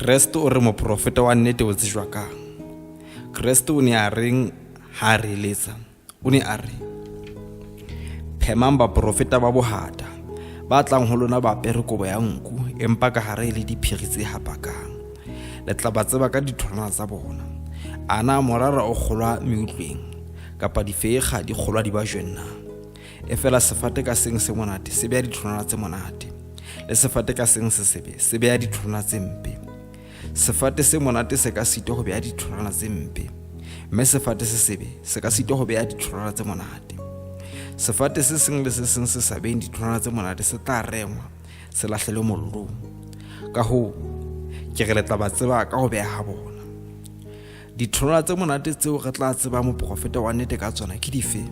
Kreste o re moprofeta wa nnete o tsejwa kang? Kreste o ne a reng ha a re eletsa? O ne a re, Phemang baprofeta ba bohata, ba tlang ho lona ba apere kobo ya nku, empa ka hare e le diphiri tse hapakang. Le tla ba tseba ka ditholwana tsa bona. A na morara o kgolwa meutlweng, kapa difeekga di kgolwa dibajweng na? Efela sefate ka seng se monate se beha ditholwana tse monate, le sefate ka seng se sebe se beha ditholwana tse mpe. Sefate se monate se ka sitwa ho beha ditholwana tse mpe, mme sefate se sebe se ka sitwa ho beha ditholwana tse monate. Sefate se seng le se seng se sa beheng ditholwana tse monate se tla rengwa, se lahlelwe mollong. Ka hoo, ke re le tla ba tseba ka ho beha ha bona. Ditholwana tse monate tseo re tla tseba moprofeta wa nnete ka tsona ke dife?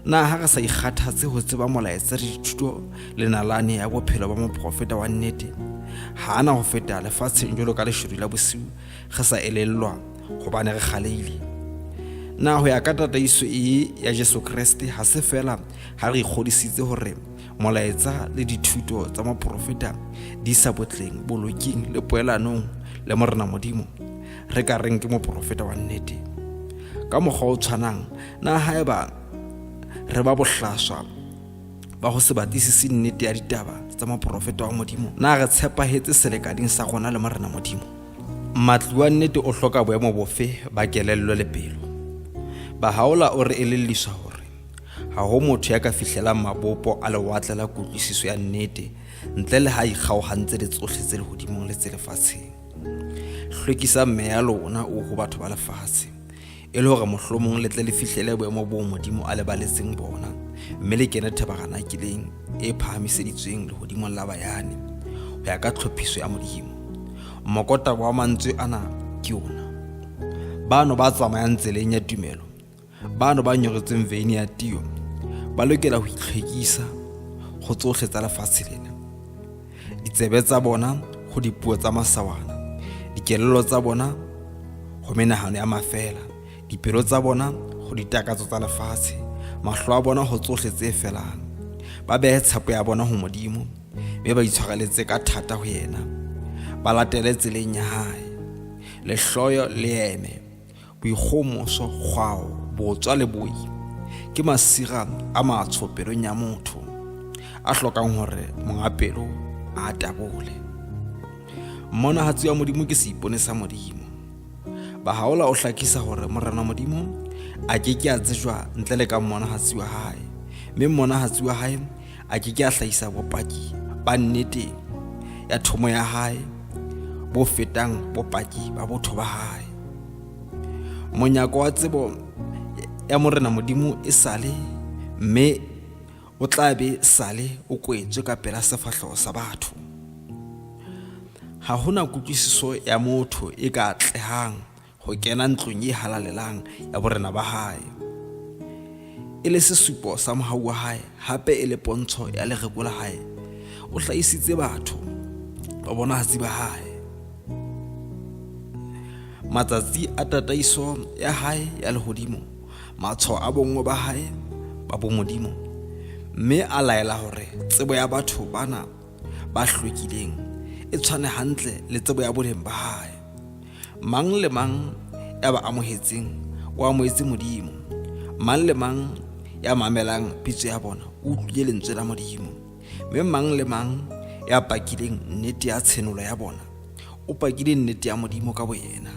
Na ha re sa ikgathatse ho tseba molaetsa le dithuto le nalane ya bophelo ba moprofeta wa nnete, ha a na ho feta lefatsheng jwalo ka leshodu la bosiu re sa elellwa hobane re kgaleile? Na ho ya ka tataiso ee ya Jesu Kreste ha se feela ha re ikgodisitse hore molaetsa le dithuto tsa moprofeta di sa botleng, boloking le poelanong le Morena Modimo, re ka reng ke moprofeta wa nnete? Ka mokgwa o tshwanang, na haeba re ba bohlaswa ba ho se batlisise nnete ya ditaba tsa moprofeta wa Modimo, na re tshepahetse selekaneng sa rona le Morena Modimo? Mmatli wa nnete o hloka boemo bofe ba kelello le pelo? Bahaola o re elelliswa hore ha ho motho ya ka fihlelang mabopo a lewatle la kutlwisiso ya nnete ntle le ha ikgaohantse le tsohle tse lehodimong le tse lefatsheng. Hlwekisang meya ya lona o ho batho ba lefatshe, e le hore mohlomong le tle le fihlele boemo boo Modimo a le baletseng bona, mme le kene thabaganakeleng e phahamiseditsweng lehodimong la bayane, ho ya ka tlhophiso ya Modimo. Mokotaba wa mantswe ana ke ona: Bano ba tsamayang tseleng ya tumelo, bano ba nyoretsweng veine ya tio, ba lokela ho itlhwekisa ho tsohle tsa lefatshe lena. Ditsebe tsa bona ho dipuo tsa masawana, dikelello tsa bona ho menahano ya mafeela, dipelo tsa bona ho ditakatso tsa lefatshe, mahlo a bona ho tsohle tse felang. Ba behe tshepo ya bona ho Modimo, mme ba itshwareletse ka thata ho yena, ba latele tseleng ya hae. Lehloyo le eme, boikgomoso, kgwao, botswa le boi ke masira a matsho pelong ya motho a hlokang hore monga pelo a tabole. Mmonahatsi wa Modimo ke seipone sa Modimo. Bahaola o hlakisa hore Morena Modimo a ke ke a tsejwa ntle le ka mmonahatsi wa hae, mme mmonahatsi wa hae a ke ke a hlahisa bopaki ba nnete ya thomo ya hae bo fetang bopaki ba botho ba hae. Monyako wa tsebo ya Morena Modimo e sale mme o tla be sale o kwetswe ka pela sefahleho sa batho. Ha hona kutlwisiso ya motho e ka atlehang ho kena ntlong e halalelang ya borena ba hae, e le sesupo sa mohau wa hae, hape e le pontsho ya lereko la hae. O hlahisitse batho ba bonahatsi ba hae. Matsatsi a tataiso ya hae ya lehodimo, matshwao a bonngwe ba hae ba bomodimo, mme a laela hore tsebo ya batho bana ba hlwekileng e tshwane hantle le tsebo ya boleng ba hae. Mang le mang ya ba amohetseng o amohetse Modimo. Mang le mang ya mamelang pitso ya bona o utlwile lentswe la Modimo. Mme mang le mang ya pakileng nnete ya tshenolo ya bona o pakile nnete ya Modimo ka boyena.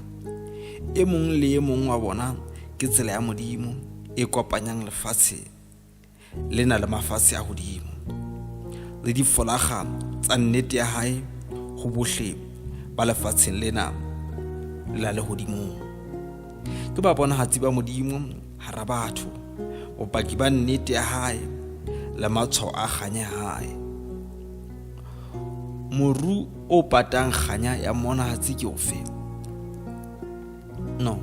E mong le e mong wa bona ke tsela ya Modimo e kopanyang lefatshe le na le mafatshe a hodimo le difolaga tsa nnete ya hae ho bohle ba lefatsheng lena la lehodimong. Ke babonahatsi ba Modimo hara batho, bopaki ba nnete ya hae le matshwao a kganya ya hae. Moru o patang kganya ya mmonahatsi ke ofe? No.